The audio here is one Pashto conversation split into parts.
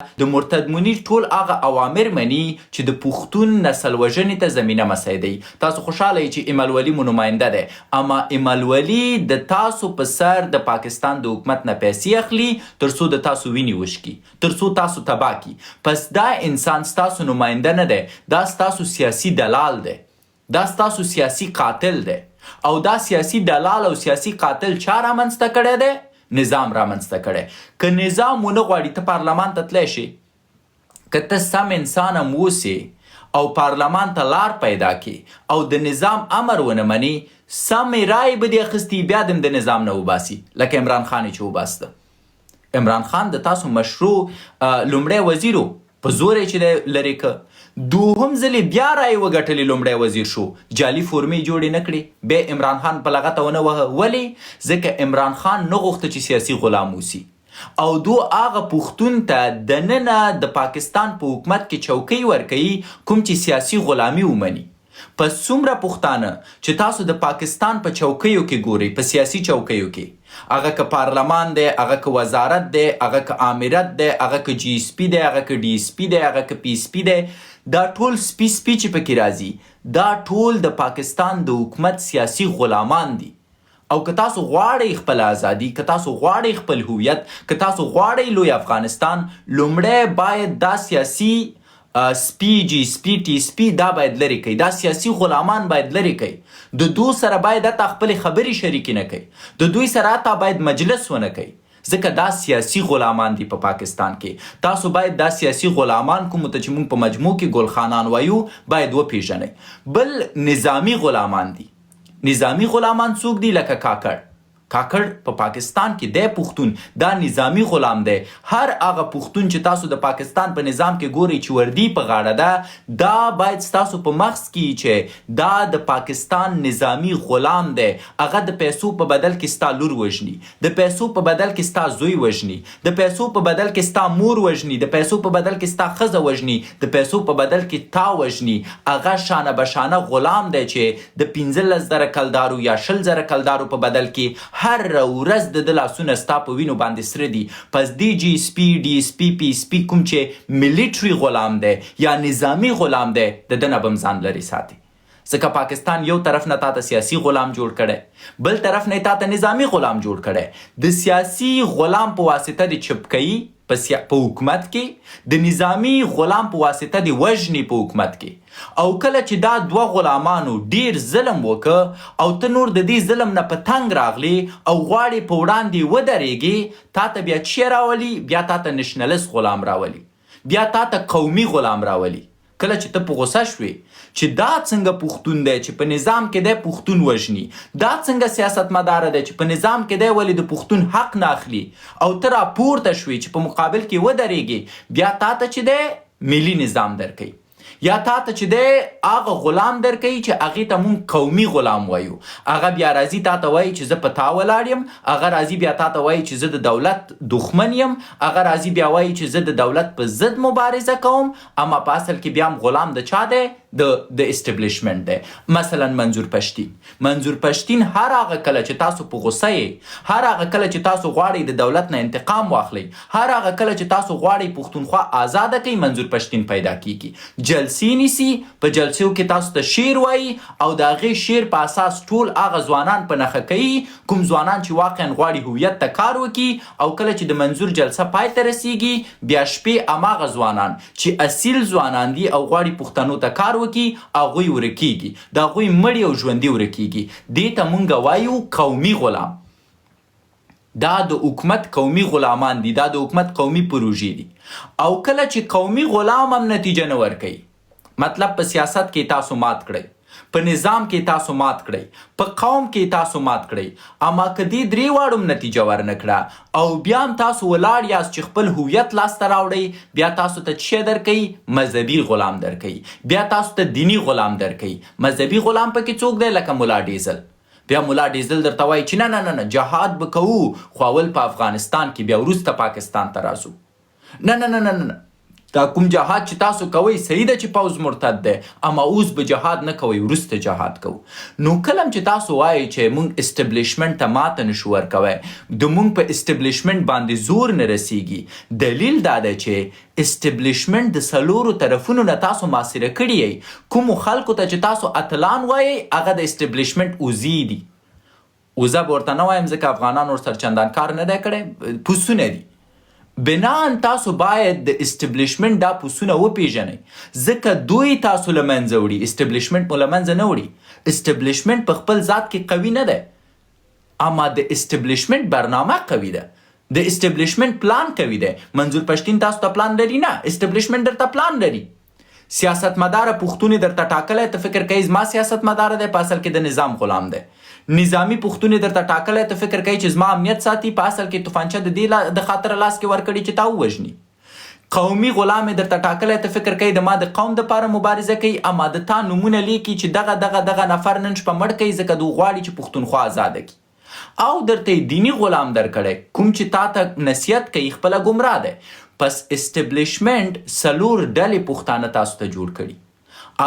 د مرتد منیر ټول هغه اوامر مني چې د پښتون نسل وژنې ته زمینه مساعدوي. تاسو خوشحاله یئ چې ایمل ولي مو نماینده دی، اما ایمل ولي د تاسو په سر د پاکستان د حکومت نه پیسې اخلي تر څو د تاسو وینې وشکي، تر څو تاسو تباه کړي. پس دا انسان ستاسو نماینده نه دی، دا ستاسو سیاسي دلال دی، دا ستاسو سیاسي قاتل دی. او دا سیاسي دلال او سیاسي قاتل چا رامنځته کړی دی؟ نظام رامنځته کړی. که نظام ونه غواړي ته پارلمان ته تلای شې؟ که ته سم انسان هم اوسې او پارلمان ته لار پیدا کړې او د نظام امر ونه منې، سمې رایې به دې اخیستي، بیا دې هم د نظام نه وباسي، لکه عمران خان یې چې وباسته. عمران خان د تاسو مشروع لومړی وزیر و، په زور یې چې دی لرې که. دوهم ځل یې بیا رایې وګټلې، لومړی وزیر شو، جعلي فورمې یې جوړې نه کړې، بیا یې عمران خان په لغته ونه وهه. ولې؟ ځکه عمران خان نه غوښته چې سیاسي غلام اوسي او دو هغه پښتون ته دننه د پاکستان په حکومت کې چوکۍ ورکوي کوم چې سیاسي غلامي ومني. پس څومره پښتانه چې تاسو د پاکستان په چوکیو کې ګورئ، په سیاسي چوکیو کې، هغه که پارلمان دی، هغه که وزارت دی، هغه که آمریت دی، هغه که جي اس پي دی، هغه که ډي اس پي دی، هغه که پي اس پي دی، دا ټول سپي سپي چې پکې راځي، دا ټول د پاکستان د حکومت سیاسي غلامان دي. او که تاسو غواړئ خپله ازادي، که تاسو غواړئ خپل هویت، که تاسو غواړئ لوی افغانستان، لومړی باید دا سیاسي سپي، جي سپي، ټي سپي دا باید لرې کړئ، دا سیاسي غلامان باید لرې کړئ، د دوی سره باید حتی خپلې خبرې شریکې نه کړئ، د دوی سره حتی باید مجلس ونه کړئ، ځکه دا سیاسي غلامان دي په پاکستان کې. تاسو باید دا سیاسي غلامان کومو ته چې موږ په مجموع کې ګلخانان وایو باید وپیژنئ. بل نظامي غلامان دي. نظامي غلامان څوک دي؟ لکه کاکړ. کاکړ په پاکستان کې دی پښتون، دا نظامي غلام دی. هر هغه پښتون چې تاسو د پاکستان په نظام کې ګورئ چې وردی په غاړه ده، دا باید ستاسو په مغز کې وي چې دا د پاکستان نظامي غلام دی. هغه د پیسو په بدل کې ستا لور وژني، د پیسو په بدل کې ستا زوی وژني، د پیسو په بدل کې ستا مور وژني، د پیسو په بدل کې ستا ښځه وژني، د پیسو په بدل کې تا وژني. هغه شانه به شانه غلام دی چې د 15 زره کلدارو یا 20 زره کلدارو په بدل کې هره ورځ د ده لاسونه ستا په وینو باندې سره دي. پس دې جي اس پي، ډي اس پي، پي اس پي کوم چې ملیټري غلام دی یا نظامي غلام دی، د ده نه به هم ځان لرې ساتي. ځکه پاکستان یو طرف نه تاته سیاسي غلام جوړ کړی، بل طرف نه تاته نظامی غلام جوړ کړی. د سیاسي غلام په واسطه دې چپ کوي په حکومت کې، د نظامی غلام په واسطه دې وژني په حکومت کې. او کله چې دا دوه غلامانو ډیر ظلم وکړ او ته نور د دې ظلم نه په تنګ راغلې او غواړې په وړاندې ودرېږې، تاته بیا چی راولي؟ بیا تاته نشنلست غلام راولي، بیا تاته قومي غلام راولي. کله چې ته په غوسه شوې چې دا څنګه پښتون دی چې په نظام کې دی پښتون وژني، دا څنګه سیاستمدار دی چې په نظام کې دی ولې د پښتون حق نه اخلي، او ته راپورته شوې چې په مقابل کې ودرېږې، بیا تاته چې دی ملي نظام درکوي، یا تاته چې دی هغه غلام درکوي چې هغې ته مونږ قومي غلام وایو. هغه بیا راځي تاته وایي چې زه په تا ولاړ یم، هغه راځي بیا تاته وایي چې زه د دولت دښمن یم، هغه راځي بیا وایي چې زه د دولت په ضد مبارزه کوم، اما په اصل کې بیا هم غلام د چا دی؟ د اسټبلیشمنټ دی. مثلا منظور پښتین. منظور پښتین هر هغه کله چې تاسو په غوسه یئ، هر هغه کله چې تاسو غواړئ د دولت نه انتقام واخلئ، هر هغه کله چې تاسو غواړئ پښتونخوا آزاده کړئ، منظور پښتین پیدا کیږي، جلسې نیسي، په جلسو کې تاسو ته شعر وایي او د هغې شعر په اساس ټول هغه ځوانان په نښه کوي کوم ځوانان چې واقعا غواړي هویت ته کار وکړي. او کله چې د منظور جلسه پای ته رسیږي، بیا شپې هماغه ځوانان چې اصیل ځوانان دي او غواړي پښتنو ته کار وکړي، هغوی ورکیږي، د هغوی مړي او ژوندي ورکیږي. دې ته مونږ وایو قومي غلام. دا د حکومت قومي غلامان دي، دا د حکومت قومي پروژې دي. او کله چې قومي غلام هم نتیجه نه ورکوي، مطلب په سیاست کې تاسو مات کړئ، په نظام کې تاسو مات کړئ، په قوم کې تاسو مات کړئ، اما که دې درې واړو هم نتیجه ورنکړه او بیا هم تاسو ولاړ یاست چې خپل هویت لاسته راوړئ، بیا تاسو ته څه درکوي؟ مذهبي غلام درکوي، بیا تاسو ته دیني غلام درکوي. مذهبي غلام پکې څوک دی؟ لکه ملا ډیزل. بیا ملا ډیزل درته وایي چې نه نه نه نه، جهاد به کوو خو اول په افغانستان کې، بیا وروسته پاکستان ته راځو. نه نه نه نه نه، دا کوم جهاد چې تاسو کوئ صحیح ده چې پوځ مرتد دی، اما اوس به جهاد نه کوئ، وروسته جهاد کوو. نو کله هم چې تاسو وایئ چې مونږ اسټبلشمنټ ته ماته نشو ورکوی، د مونږ په اسټبلشمنټ باندې زور نه رسیږي، دلیل دا دی چې اسټبلشمنټ د څلورو طرفونو نه تاسو محاصره کړي یئ. کومو خلکو ته چې تاسو اتلان وایئ هغه د اسټبلشمنټ اوزې دي. اوزه به ورته نه وایم ځکه افغانانو ورسره چندان کار نه دی کړی، پسونه دي. بناً تاسو باید د اسټبلشمنټ دا پسونه وپیژنئ، ځکه دوی تاسو له منځه وړي، اسټبلشمنټ مو له منځه نه وړي. اسټبلشمنټ په خپل ذات کې قوي نه دی، اما د اسټبلشمنټ برنامه قوي ده، د اسټبلشمنټ پلان قوي دی. منظور پښتین تاسو ته پلان لري؟ نه، اسټبلشمنټ درته پلان لري. سیاستمداره پښتون یې درته ټاکلی، ته فکر کوې زما سیاستمداره دی، په اصل کې د نظام غلام دی. نظامي پښتون یې درته ټاکلی، ته فکر کوې چې زما امنیت ساتي، په اصل کې تفنچه د دې د خاطره لاس کې ورکړي چې تا ووژني. قومي غلام یې درته ټاکلی، ته فکر کوې د ما د قوم دپاره مبارزه کوي، اما د تا نومونه لیکي چې دغه دغه دغه نفر نن شپه مړ کوي، ځکه دوی غواړي چې پښتونخوا ازاده کړي. او درته یې دیني غلام درکړی کوم چې تاته نصیحت کوي خپله ګمراه دی. پس اسټبلشمنټ څلور ډلې پښتانه تاسو ته جوړ کړي،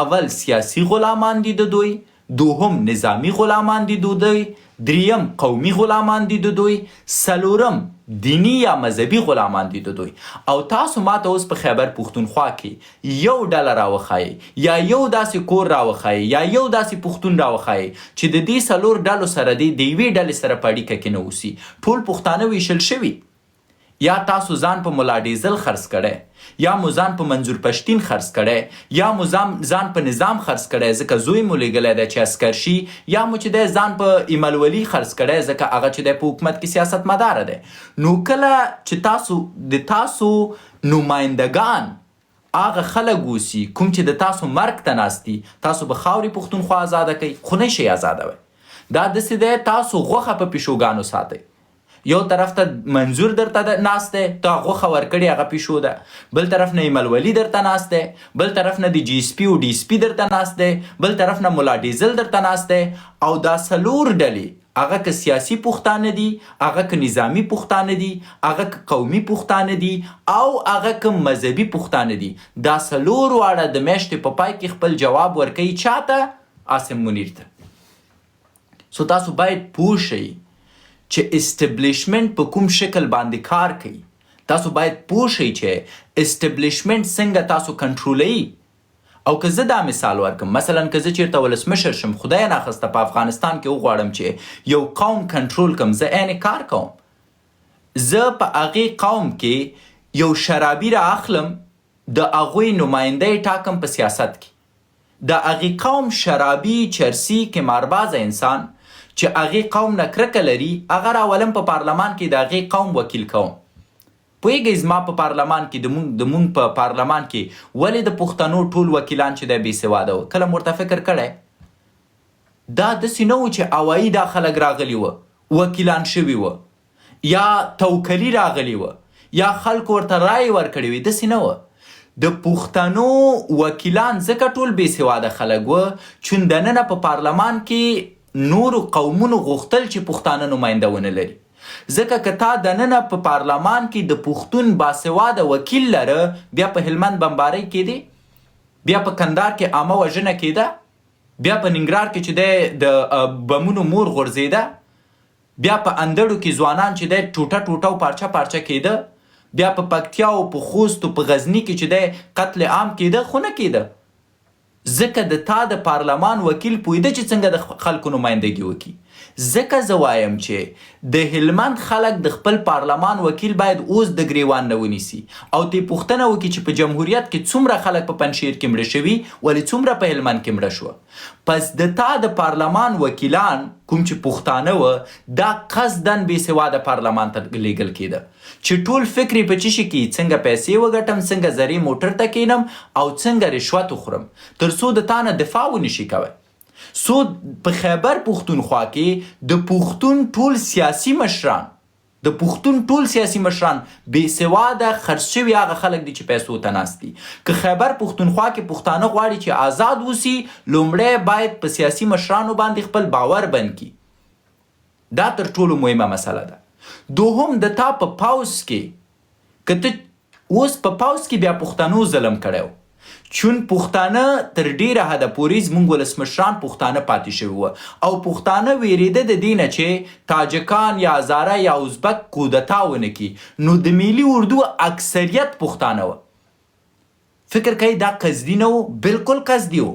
اول سیاسي غلامان دي د دوی، دوهم نظامي غلامان دي ددوی، دریم قومي غلامان دي ددوی، څلورم دیني یا مذهبي غلامان دي ددوی. او تاسو ماته اوس په خیبر پښتونخوا کې یو ډله راوښایئ یا یو داسې کور راوښایئ یا یو داسې پښتون راوښایئ چې د دې څلور ډلو سره دې د یوې ډلې سره په اړیکه کې نه اوسي. ټول پښتانه ویشل شوي. یا تاسو ځان په ملا ډیزل خرڅ کړی، یا مو ځان په منظور پښتین خرڅ کړی، یا مو ځان ځان په نظام خرڅ کړی ځکه زوی مو لیږلی دی چې عسکر شي، یا مو چې دی ځان په ایمل ولي خرڅ کړی ځکه هغه چې دی په حکومت کې سیاستمداره دی. نو کله چې تاسو د تاسو نمایندګان هغه خلک اوسي کوم چې د تاسو مرګ ته ناست دي، تاسو به خاورې پښتونخوا ازاده کړئ، خو نه شئ ازادوی. دا داسې دی تاسو غوښه په پیشوګانو ساتئ. یو طرف ته منظور درته ناست دی، تا غوښه ورکړې هغه پیشو ده، بل طرف نه ایمل ولي درته ناست دی، بل طرف نه د جي اس پي او ډي اس پي درته ناست دی، بل طرف نه ملا ډیزل درته ناست دی. او دا څلور ډلې هغه که سیاسي پښتانه دي، هغه که نظامي پښتانه دي، هغه که قومي پښتانه دي او هغه که مذهبي پښتانه دي، دا څلور واړه د میاشتې په پای کې خپل جواب ورکوي چاته؟ عاصم منیر ته. سو تاسو باید پوه شئ چې اسټبلیشمنټ په کوم شکل باندې کار کوي. تاسو باید پوه شئ چې اسټبلیشمنټ څنګه تاسو کنټرولوي. او که زه دا مثال ورکم، مثلا که زه چیرته ولسمشر شم، خدای ناخواسته په افغانستان کې وغواړم چې یو قوم کنټرول کم، زه عین کار کوم. زه په هغې قوم کې یو شرابي را اخلم، د هغوی نماینده یې ټاکم په سیاست کې. د هغې قوم شرابي، چرسي، قماربازه انسان چې هغې قوم نه کرکه لري، هغه راولم په پارلمان کې د هغې قوم وکیل کوم. پوهیږئ زما په پارلمان کې د مونږ د مونږ په پارلمان کې ولې د پښتنو ټول وکیلان چې دی بې سواده و؟ کله مو ورته فکر کړی؟ دا داسې نه و چې هوایي دا خلک راغلي و وکیلان شوي و یا توکلي راغلي و یا خلکو ورته رایې ورکړې وي، داسې نه و. د پښتنو وکیلان ځکه ټول بې سواده خلک و چون دننه په پارلمان کې نورو قومونو غوښتل چې پښتانه نماینده ونه لري. ځکه که تا دننه په پارلمان کې د پښتون باسواده وکیل لره، بیا په هلمند بمبارۍ کېدې، بیا په کندهار کې عامه وژنه کېده، بیا په ننګرهار کې چې دی د بمونو مور غورځېده، بیا په اندړو کې ځوانان چې دی ټوټه ټوټه او پارچه پارچه کېده، بیا په پکتیا او په خوست او په غزني کې چې دی قتل عام کېده، خو نه کېده. ځکه د تا د پارلمان وکیل پوهیده چې څنګه د خلکو نمایندګي وکړي. ځکه زه وایم چې د هلمند خلک د خپل پارلمان وکیل باید اوس د ګریوان نه ونیسي او ترې پوښتنه وکړي چې په جمهوریت کې څومره خلک په پنجشیر کې مړه شوي، ولې څومره په هلمند کې مړه شوه. پس د تا د پارلمان وکیلان کوم چې پښتانه وه دا قصداً بې سواده پارلمان ته لیږل کیده چې ټول فکر یې په چه شي کې څنګه پیسې وګټم، څنګه زرې موټر ته کینم او څنګه رشوت وخورم تر څو د تا نه دفاع ونشي کوی. څو په خیبر پښتونخوا کې د پښتون ټول سیاسي مشران د پښتون ټول سیاسي مشران بې سواده خرڅ شوي هغه خلک دي چې پیسو ته ناست دي. که خیبر پښتونخوا کې پښتانه غواړي چې ازاد اوسي لومړی باید په سیاسي مشرانو باندې خپل باور بند کړي. دا تر ټولو مهمه مسله ده. دوهم د تا په پوځ کې که ته اوس په پوځ کې بیا پښتنو ظلم کړی و. چون پښتانه تر ډیره حده پورې زمونږ ولسمشران پښتانه پاتې شوي وو او پښتانه ویریده د دې نه چې تاجکان یا هزاره یا ازبک کودتا ونه کړي نو د ملي اردو اکثریت پښتانه وه. فکر کوئ دا قصدي نه وو؟ بلکل قصدي وو.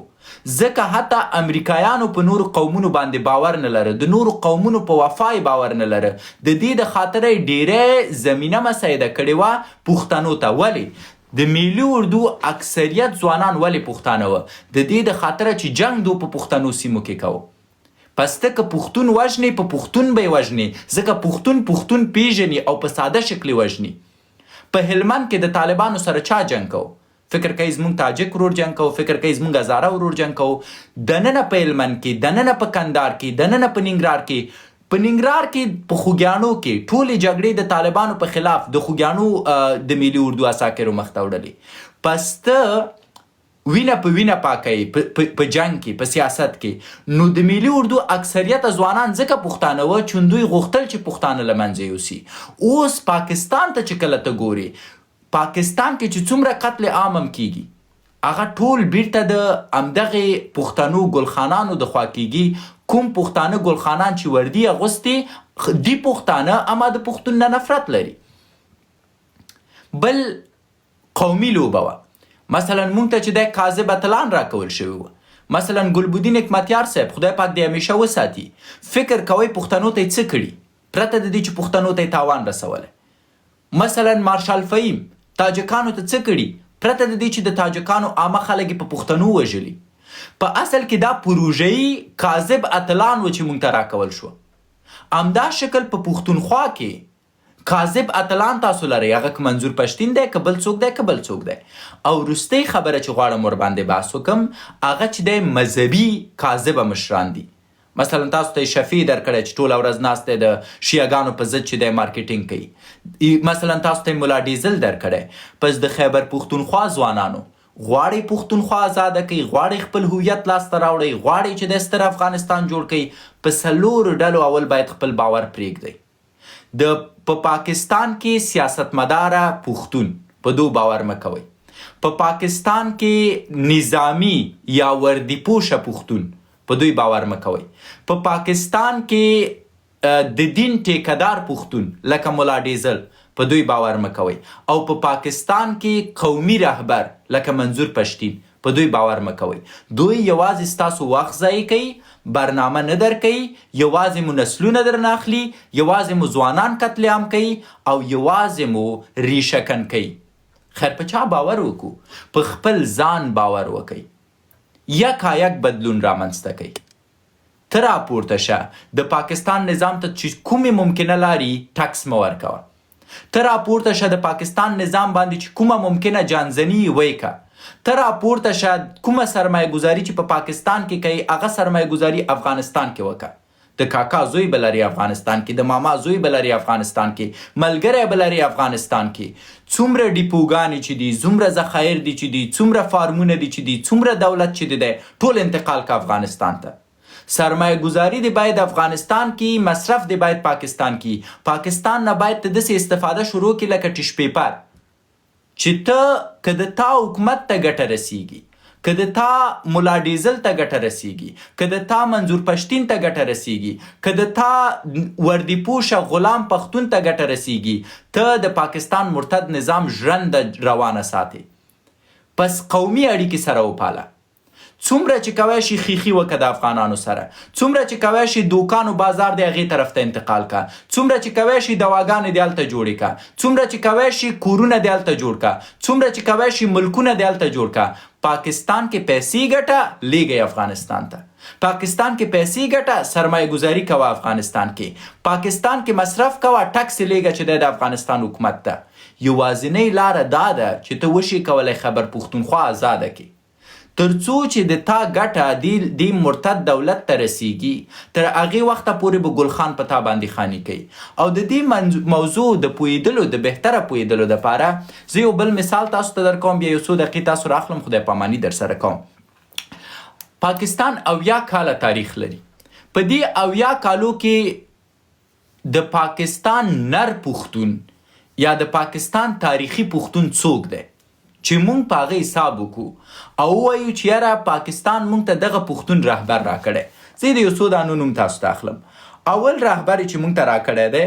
ځکه حتی امریکایانو په نورو قومونو باندې باور نه لره، د نورو قومونو په وفا یې باور نه لره، د دې د خاطره یې ډیری زمینه مساعده کړې وه پښتنو ته. ولې؟ د ملي اردو اکثریت ځوانان ولې پښتانه وه؟ د دې د خاطره چې جنګ دو په پښتنو سیمو کې کوه. پس ته که پښتون وژنې په پښتون به یې وژنې، ځکه پښتون پښتون پیژني او په ساده شکل یې وژني. په هلمند کې د طالبانو سره چا جنګ کوو؟ فکر کوي زمونږ تاجک ورور جنګ کوو؟ فکر کوي زمونږ هزاره ورور جنګ کوو؟ دننه په هلمند کې، دننه په کندهار کې، دننه په ننګرهار کې، په ننګرهار کې په خوږیاڼو کې ټولې جګړې د طالبانو په خلاف د خوږیاڼو د ملي اردو عساکرو مخته وړلې. پس ته وینه په وینه پاکوي په جنګ کې، په سیاست کې. نو د ملي اردو اکثریته ځوانان ځکه پښتانه وه چون دوی غوښتل چې پښتانه له منځه یوسي. اوس پاکستان ته چې کله ته ګورې، پاکستان کې چې څومره قتل عام هم کیږي هغه ټول بیرته د همدغې پښتنو ګلخانانو د خوا کیږي. کوم پښتانه ګلخانان چې وردي اغوستې دي پښتانه، اما د پښتون نه نفرت لري. بل قومي لوبه وه. مثلا مونږ ته چې دی کاذب اتلان راکول شوي وو، مثلا ګلبدین حکمتیار صاحب، خدای پاک دې همیشه وساتي، فکر کوئ پښتنو ته یې څه کړي پرته د دې چې پښتنو ته یې تاوان رسولی؟ مثلا مارشال فهیم تاجکانو ته څه کړي پرته د دې چې د تاجکانو عامه خلک یې په پښتنو وژلي؟ په اصل کې دا پروژهیي کاذب اتلان و چې مونږ ته راکول شو. همدا شکل په پښتونخوا کې کاذب اتلان تاسو لرئ، هغه که منظور پښتین دی، که بل څوک دی، که بل څوک دی. او وروستۍ خبره چې غواړم ورباندې بحث وکړم هغه چې دی مذهبي کاذبه مشران دي. مثلا تاسو ته یې شفیع درکړی چې ټوله ورځ ناست دی د شیعه ګانو په ضد چې دی مارکیټینګ کوي. مثلا تاسو ته یې ملا ډیزل درکړی. پس د خیبر پښتونخوا ځوانانو غواړئ پښتونخوا ازاده کړئ، غواړئ خپل هویت لاسته راوړئ، غواړئ چې د ستر افغانستان جوړ کړئ، په څلورو ډلو اول باید خپل باور پریږدئ. د په پاکستان کې سیاستمداره پښتون په دو باور مه کوئ. په پاکستان کې نظامي یا وردي پوشه پښتون په دوی باور مه کوئ. په پاکستان کې د دین ټیکه دار پښتون لکه ملا ډیزل په دوی باور مه کوئ او په پاکستان کې قومي رهبر لکه منظور پښتین په دوی باور مه کوئ. دوی یوازې ستاسو وخت ضایع کوي، برنامه نه درکوي، یوازې مو نسلونه درنه اخلي، یوازې مو ځوانان قتل عام کوي او یوازې مو ریشه کن کوي. خیر په چا باور وکړو؟ په خپل ځان باور وکړئ. یکایک بدلون رامنځته کوي. ته راپورته شه د پاکستان نظام ته چې کومې ممکنه لاري ټکس مه ورکوه. ته راپورته شه د پاکستان نظام باندې چې کومه ممکنه جانزني یې ویکه. ته راپورته شه کومه سرمایه ګذاري چې په پاکستان کې کوي هغه سرمایه ګذاري افغانستان کې وکه. د کاکا زوی به لرې افغانستان کې، د ماما زوی به لرې افغانستان کې، ملګری به لرې افغانستان کې. څومره ډیپوګانې چې دي، ځومره ذخایر دي چې دي، څومره فارمونه دي چې دي، څومره دولت چې دي دی، ټول انتقال که افغانستان ته. سرمایه ګذاري دې باید افغانستان کې وي، مصرف دې باید پاکستان کې وي. پاکستان نه باید ته داسې استفاده شروع کړې لکه ټیش پیپر. چې ته که د تا حکومت ته ګټه رسیږي، که د تا ملا ډیزل ته ګټه رسیږي، که د تا منظور پښتین ته ګټه رسیږي، که د تا وردي پوشه غلام پښتون ته ګټه رسیږي، ته د پاکستان مرتد نظام ژرنده روانه ساتې. پس قومي اړیکې سره وپاله. څومره چې کوی شي خیخي وکه د افغانانو سره، څومره چې کوی شي دوکان او بازار دې هغې طرف ته انتقال که، څومره چې کوی شي دواګانې دې هلته جوړې که، څومره چې کوی شي کورونه دې هلته جوړ که، څومره چې کوی شي ملکونه دې هلته جوړ که، پاکستان کې پیسې ګټه لیږه یې افغانستان ته، پاکستان کې پیسې ګټه سرمایه ګذاري کوه افغانستان کې، پاکستان کې مصرف کوه ټکس یې لیږه چې دی د افغانستان حکومت ته. یوازینۍ لاره دا ده چې ته وشې کولی خیبر پښتونخوا ازاده کړې. تر څو چې د تا ګټه دې دې مرتد دولت ته رسیږي تر هغې وخته پورې به ګل خان په تا باندې خاني کوي. او د دې موضوع د پوهیدلو د بهتره پوهیدلو د پاره زه یو بل مثال تاسو ته درکوم، بیا یو څو دقیقې تاسو راخلم خدای پاماني درسره کوم. پاکستان 70 کاله تاریخ لري. په دې 70 کالو کې د پاکستان نر پښتون یا د پاکستان تاریخي پښتون څوک دی چې مونږ په هغه حساب وکړو او ووایو چې یاره پاکستان مونږ ته دغه پښتون رهبر راکړی. زه یې د یو څو دانو نوم تاسو ته اخلم. اول رهبر یې چې مونږ ته راکړی دی،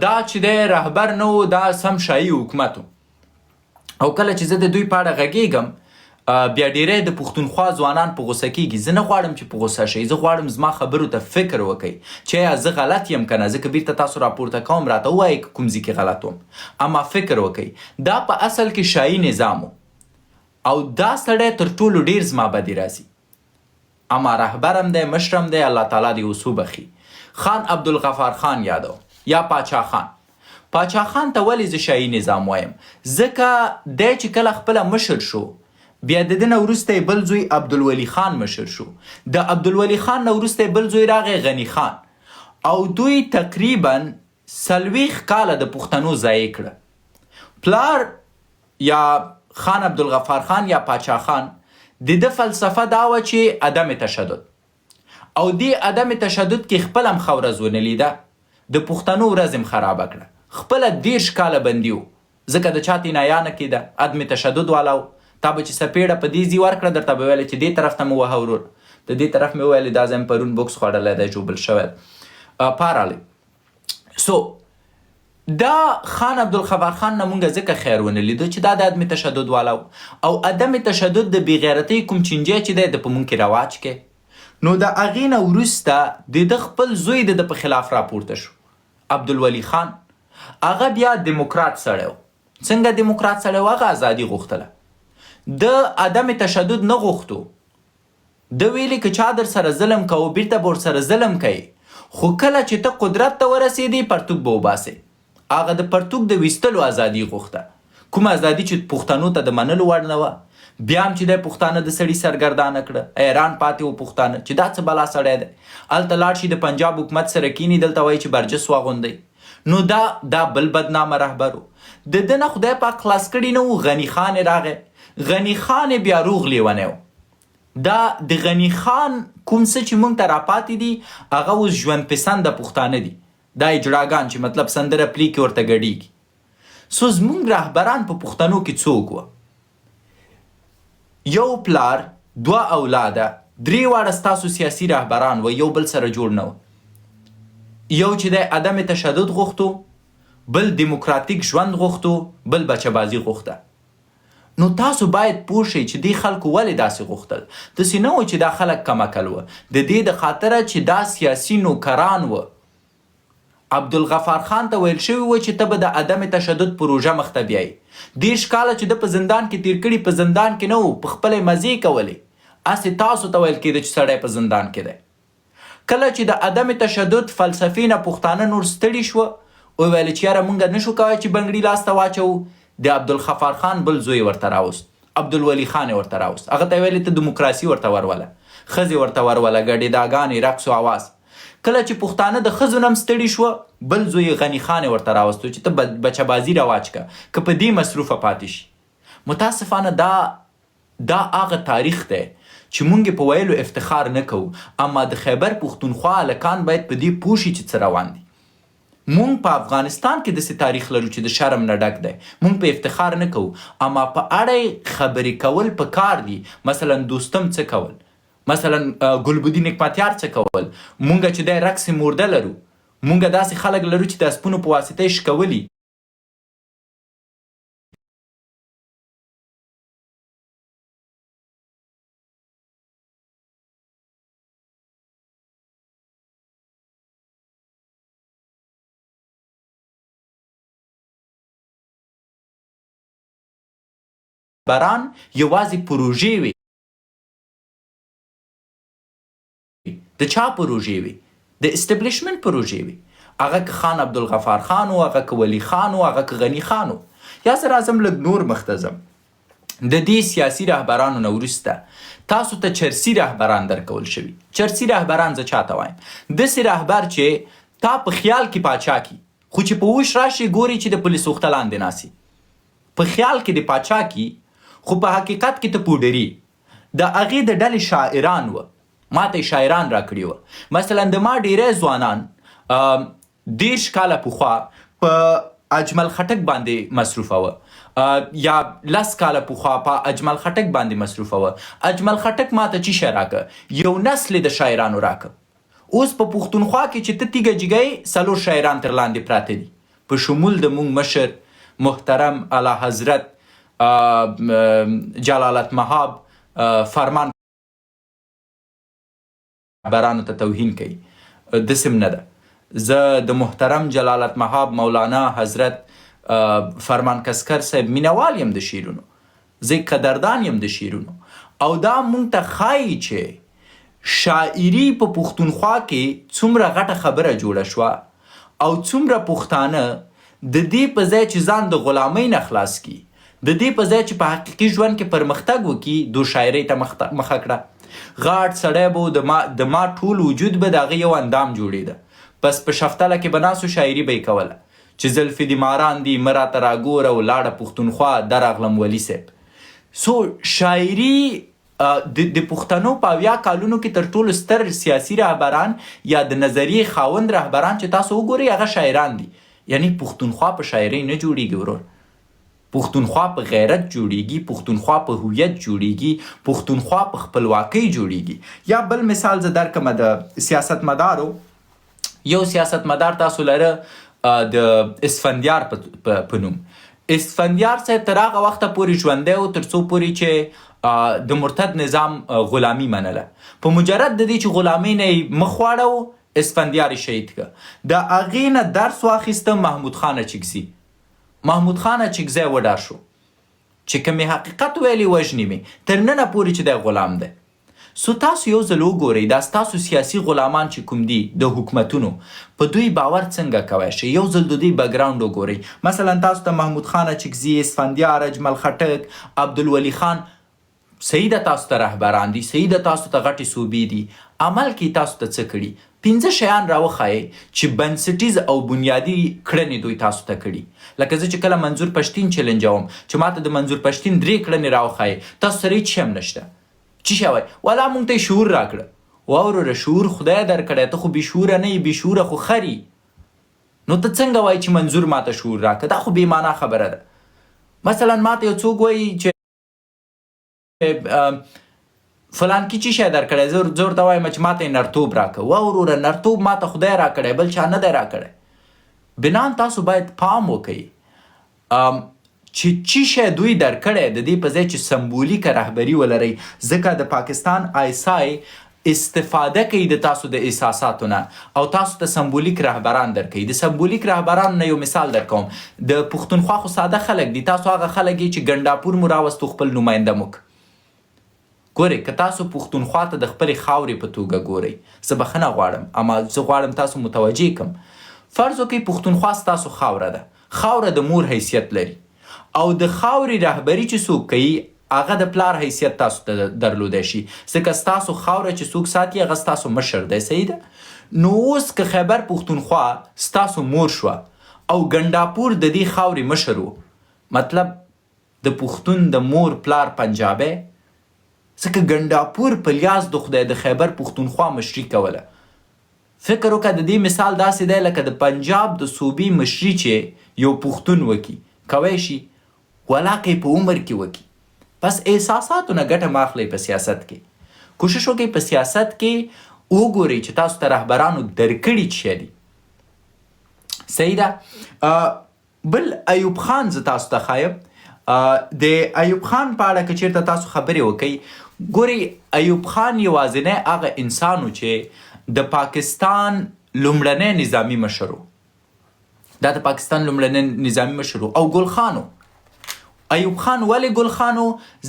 دا چې دی رهبر نه و، دا سم شاهي حکومت و. او کله چې زه د دوی په اړه غږیږم، بیا ډیری د پښتونخوا ځوانان په غوسه کیږي. زه نه غواړم چې په غوسه شئ، زه غواړم زما خبرو ته فکر وکړئ چې ایا زه غلط یم که نه. زه که بیرته تاسو راپورته کوم، راته ووایئ که کوم ځای کې غلط وم، اما فکر وکړئ. دا په اصل کې شاهي نظام و او دا سړی تر ټولو ډیر زما بدې راځي، اما رهبرم دی، مشرم دی، الله تعالی دې اوس وبخښي. خان عبدالغفار خان یادوم یا پاچا خان. پاچا خان ته ولې زه شاهي نظام وایم؟ ځکه دی چې کله خپله مشر شو، بیا د ده نه وروسته یې بل زوی عبدالولي خان مشر شو، د عبدالولي خان نه وروسته یې بل زوی راغی غني خان، او دوی تقریبا 40 کاله د پښتنو ضایع کړه. پلار یا خان عبدالغفار خان یا پاچا خان، د ده فلسفه دا وه چې عدم تشدد، او دې عدم تشدد کې خپله هم ښه ورځ ونه لیده، د پښتنو ورځ هم خرابه کړه. خپله 30 کاله بندي و، ځکه د چا تینایا نه کېده، عدم تشدد والا و. تا به چې څپېړه په دې ځي ورکړه، درته به ویل چې دې طرف ته مې وهه ورور، د دې طرف مې وویل دا ځای مې پرون بوکس خوړلی دی، ژوبل شوی دی. پارالی سو دا خان عبدالغفار خان نه مونږ ځکه خیر ونه لیدو چې دا د عدم تشدد والا و، او عدم تشدد د بېغیرتۍ کوم چینجی چې دی د په مونږ کې رواج کې. نو د هغې نه وروسته د ده خپل زوی د ده په خلاف راپورته شو، عبدالولي خان. هغه بیا دیموکرات سړی و. څنګه دیموکرات سړی و؟ هغه ازادي غوښتله، ده عدم تشدد نه غوښتو. ده ویلي که چا در سره ظلم کوو، بیرته به ورسره ظلم کوي، خو کله چې ته قدرت ته ورسېدې، پرتوګ به وباسې. هغه د پرتوګ د ویستلو ازادي غوښته، کومه ازادي چې پښتنو ته د منلو وړ نه وه. بیا هم چې دی پښتانه د سړي سرګردانه کړه، حیران پاتې و پښتانه چې دا څه بلا سړی دی، هلته لاړ شي د پنجاب حکومت سره کینی، دلته وایي چې برجس واغوندئ. نو دا بل بدنامه رهبر و. د ده نه خدای پاک خلاص کړي نه و، غني خان یې راغی. غني خان یې بیا روغ لیونی و. دا د غني خان کوم څه چې مونږ ته راپاتې دي، هغه اوس ژوند پسنده پښتانه دي، دا اجړاګان چې مطلب سندره پلي کې ورته ګډیږي. سو زمونږ رهبران په پښتنو کې څوک وه؟ یو پلار دوه اولاده، درې واړه ستاسو سیاسي رهبران وه، یو بل سره جوړ نه وه. یو چې دی عدم تشدد غوښتو، بل دیموکراتیک ژوند غوښتو، بل بچه بازي غوښته. نو تاسو باید پوه شئ چې دې خلکو ولې داسې غوښتل. داسې نه و چې دا خلک کم عقل وه، د دې د خاطره چې دا سیاسي نوکران وه. عبدالغفار خان ته ویل شوي و چې ته به د عدم تشدد پروژه مخته بیایې. 30 کاله چې ده په زندان کې تیر کړي، په زندان کې نه و، په خپلې مزې کولې، هسې تاسو ته ویل کېده چې سړی په زندان کې دی. کله چې د عدم تشدد فلسفې نه پښتانه نور ستړي شوه، وویل چې یاره مونږ نشو کوی چې بنګړي لاس ته واچوو، د عبدالغفار خان بل زوی ورته راوست، عبدالولي خان یې ورته راوست. هغه ته یې ویلې ته دیموکراسي ورته وروله، ښځې ورته وروله، ګډېداګانې، رقص و اواز. کله چې پښتانه د ښځو نه هم ستړي شوه، بل زوی یې غني خان یې ورته راوستو چې ته بچه بازي رواج که، که په دې مصروفه پاتې شي. متاسفانه دا هغه تاریخ دی چې مونږ یې په ویلو افتخار نه کوو، اما د خیبر پښتونخوا هلکان باید په دې پوه شي چې څه روان دي. مونږ په افغانستان کې داسې تاریخ لرو چې د شرم نه ډک دی، مونږ په افتخار نه کوو، اما په اړه یې خبرې کول په کار دي. مثلا دوستم څه کول، مثلا ګلبدین حکمتیار څه کول، مونږ چې دی رقص مرده لرو، مونږ داسې خلک لرو چې د اسپونو په واسطه یې شکولي. بران یوازې پروژې وې، د چا پروژې وې؟ د اسټبلشمنټ پروژې وې. هغه که خان عبدالغفار خان و، هغه که ولي خان و، هغه که غني خان و. یا زه راځم لږ نور مخته ځم. د دې سیاسي رهبرانو نه وروسته تاسو ته چرسي رهبران درکول شوي. چرسي رهبران زه چاته وایم؟ داسې رهبر چې تا په خیال کې پاچا کی، خو چې په هوش راشي ګوري چې د پولیس وخته لاندې ناسي. په خیال کې د پاچا کی، خو په حقیقت کې ته پوډري. د هغې د ډلې شاعران وه، ما ته یې شاعران راکړي وه. مثلا د ما ډیری ځوانان 30 کاله پخوا په اجمل خټک باندې مصروفه وه، یا 10 کاله پخوا په اجمل خټک باندې مصروفه وه. اجمل خټک ماته چی شی راکه؟ یو نسل د شاعرانو راکه. اوس په پښتونخوا کې چې ته تیږه جګه یې، څلور شاعران تر لاندې پراته دي، په شمول د مونږ مشر محترم اعلی حضرت جلالت مهاب فرمان رهبرانو ته توهین کوي، داسې هم نه ده. زه د محترم جلالت مهاب مولانا حضرت فرمان کسکر صاحب مینوال یم د شعرونو، زه قدردان یم د شعرونو، او دا مونږ ته ښایي چې شاعري په پښتونخوا کې څومره غټه خبره جوړه شوه او څومره پښتانه د دې په ځای چې ځان د غلامۍ نه خلاص کړي، د دې په ځای چې په حقیقي ژوند کې پرمختګ وکړي، دو شاعرۍ ته مخه کړه. غاټ سړی به و، د ما ټول وجود به د هغه یو اندام جوړېده. پس په شفتله کې به ناست و، شاعري به یې کوله چې زلفې دې ماران دي، مه راته راګوره او لاړه پښتونخوا درغلم ولي صیب. سو شاعري د پښتنو په 70 کالونو کې تر ټولو ستر سیاسي رهبران یا د نظریې خاوند رهبران چې تاسو وګورئ هغه شاعران دي. یعنی پښتونخوا په شاعرۍ نه جوړیږي ورور، پښتونخوا په غیرت جوړیږي، پښتونخوا په هویت جوړیږي، پښتونخوا په خپلواکۍ جوړیږي. یا بل مثال زه درکم د سیاستمدارو. یو سیاستمدار تاسو لره د اسفندیار په نوم. اسفندیار صاحب تر هغه وخته پورې ژوندی و تر څو پورې چې د مرتد نظام غلامي منله. په مجرد د دې چې غلامۍ نه یې مخ واړاوه، اسفندیار یې شهید کړ. د هغې نه درس واخیسته محمود خان اچکزي. محمود خان اچکزی وډار شو چې که مې حقیقت ویلې وژني مې، تر ننه پورې چې دی غلام دی. سو تاسو یو ځل وګورئ دا ستاسو سیاسي غلامان چې کوم دي د حکومتونو، په دوی باور څنګه کوی شئ؟ یو ځل د دوی بګراونډ وګورئ. مثلا تاسو ته محمود خان اچکزي، اسفندیار، اجمل خټک، عبدالولي خان، صحیح ده تاسو ته رهبران دي، صحیح ده تاسو ته غټې صوبې دي، عمل کې تاسو ته څه کړي؟ 5 شیان راوښایئ چې بنسټیز او بنیادي کړنې دوی تاسو ته کړي. لکه زه چې کله منظور پښتین چیلنجوم چې ماته د منظور پښتین 3 کړنې راوښایئ، تاسو سره هیڅ شی هم نشته. چی شی وای؟ ولا مونږ ته شعور راکړه. وروره شعور خدای درکړی، ته خو بې شعوره نه یې، بې شعوره خو خري، نو ته څنګه وایې چې منظور ماته شعور راکړه؟ دا خو بې معنا خبره ده. مثلا ماته یو څوک وایي چې فلان کی چی شی درکړی، زه ورته وایم چې ماته یې نرتوب راکړه. وروره نرتوب ماته خدای راکړی، بل چا نه دی راکړی. بنان تاسو باید پام وکئ چې چی شی دوی درکړی، د دې په ځای چې سمبولیکه رهبري ولرئ، ځکه د پاکستان آی اس آی استفاده کوي د تاسو د احساساتو نه او تاسو ته سمبولیک رهبران درکوي. د سمبولیک رهبرانو نه یو مثال درکوم. د پښتونخوا خو ساده خلک دي، تاسو هغه خلک یې چې ګنډاپور مو راوستو خپل نماینده مو. ګورئ که تاسو پښتونخوا ته د خپلې خاورې په توګه ګورئ، زه بخښنه غواړم اما زه غواړم تاسو متوجه کم. فرض وکړئ پښتونخوا ستاسو خاوره ده، خاوره د مور حیثیت لري او د خاورې رهبري چې څوک کوي هغه د پلار حیثیت تاسو ته درلودی شي، ځکه ستاسو خاوره چې څوک ساتي هغه ستاسو مشر دی. صحیح ده؟ نو اوس که خیبر پښتونخوا ستاسو مور شوه او ګنډاپور د دې خاورې مشر و، مطلب د پښتون د مور پلار پنجابی، ځکه ګنډاپور په لیاز د خدای د خیبر پښتونخوا مشري کوله. فکر وکړه د دې مثال داسې دی لکه د پنجاب د صوبې مشري چې یو پښتون وکي کوی شي، ولاکه یې په عمر کې وکي. پس احساساتو نه ګټه مه اخلئ په سیاست کې. کوشش وکړئ په سیاست کې وګورئ چې تاسو ته رهبرانو درکړي څه دي. صحیح ده؟ بل ایوب خان زه تاسو ته ښایم. د ایوب خان په اړه که چېرته تاسو خبرې وکئ، ګورئ ایوب خان یوازینی هغه انسان و چې د پاکستان لومړنی نظامي مشر و. دا د پاکستان لومړنی نظامي مشر و او ګل خان و. ایوب خان ولې ګل خان و؟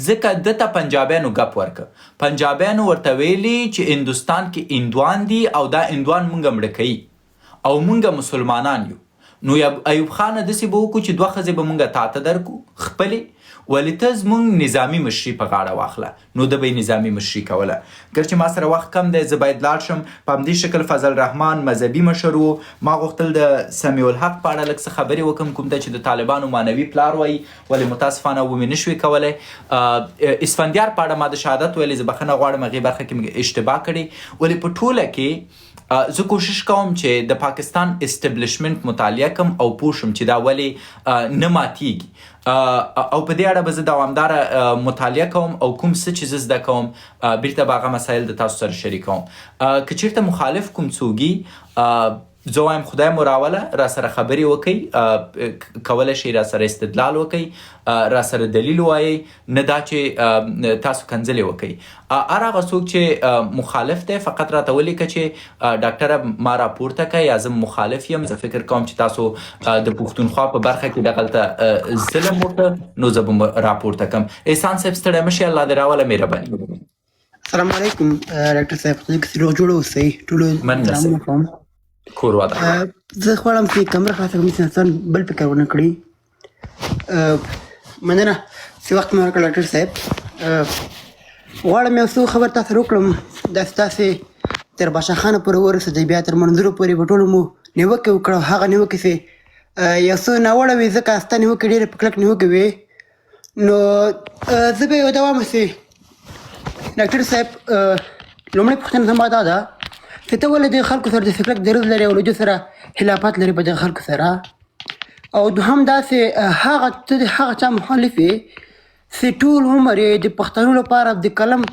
ځکه ده ته پنجابیانو ګپ ورکړ. پنجابیانو ورته ویلي چې هندوستان کې هندوان دي او دا هندوان مونږ مړه کوي او مونږ مسلمانان یو. نو ایوب خان داسې به وکړو چې 2 ښځې به مونږ تا ته درکو خپلې، ولې ته زمونږ نظامي مشري په غاړه واخله. نو ده به یې نظامي مشري کوله. ګر چې ما سره وخت کم دی، زه باید لاړ شم. په همدې شکل فضل رحمان مذهبي مشر و. ما غوښتل د سمیع الحق په اړه لږ څه خبرې وکړم، کوم ته چې د طالبانو معنوي پلار وایي، ولې متاسفانه ومې نشوې کولی. اسفندیار په اړه ما د شهادت ویلې، زه بخښنه غواړم، هغې برخه کې مې اشتباه کړې. ولې په ټوله کې زه کوشش کوم چې د پاکستان اسټبلشمنټ مطالعه کم او پوه شم چې دا ولې نه ماتیږي، او په دې اړه به زه دوامداره مطالعه کوم او کوم څه چې زه زده کوم بیرته به هغه مسایل د تاسو سره شریکوم. که چیرته مخالف کوم څوګي، زه وایم خدای مو راوله، را سره خبرې وکئ، کولی شئ را سره استدلال وکئ، را سره دلیل ووایئ، نه دا چې تاسو کنځلې وکئ. هر هغه څوک چې مخالف دی فقط راته ولیکه چې ډاکټره ما راپورته که یا زه مخالف یم، زه فکر کوم چې تاسو د پښتونخوا په برخه کې دغلته ظلم وکړ، نو زه به راپورته کم. احسان صاحب ستړی مه شې، الله دې راوله، مهرباني. السلام علیکم ډاکټر صاحب، خدای دې روغ جوړ اوسئ. ټولو مننه سلامونه صاحب. کوم. کور ودان. زه غواړم چې کمره خلاصه کړم چې انسان بل فکر ونه کړي. مننه چې وخت مې ورکړ ډاکټر صاحب. غواړم یو څو خبر تاسو سره وکړم. داسې تاسې تر باچا خانه پورې ورسېدئ، بیا تر منظورو پورې په ټولو مو نیوکې وکړه. هغه نیوکې چې یو څه ناوړه وې، ځکه ستا نیوکې ډېرې په کلک نیوکې وې. نو زه به یو دوام سي ډاکټر صاحب. لومړۍ پوښتنه زما دا ده چې ته ولې د خلکو سره داسې کلک دریځ لرې او له دوی سره خلافت لرې په دغه خلکو سره؟ او دوهم داسې هغه ته د هغه چا مخالف یې چې ټول عمر یې د پښتنو لپاره د قلم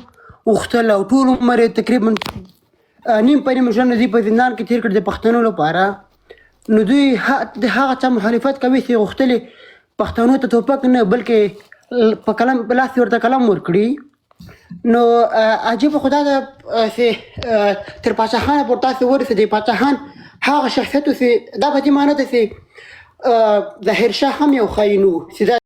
غوښتل او ټول عمر یې تقریبا نیم په نیم ژوند دوی په زندان کې تېر کړ د پښتنو لپاره. نو دوی د هغه چا مخالفت کوي چې غوښتل پښتنو ته توپک نه بلکې په قلم په لاس ورته قلم ورکړي. نو عجیبه خو دا ده چې تر پاچاخانه پورې تاسې ورسېدئ. پاچاخان هغه شخصیت و چې دا په دې معنی ده چې ظاهر شاه هم یو خاین و چې دا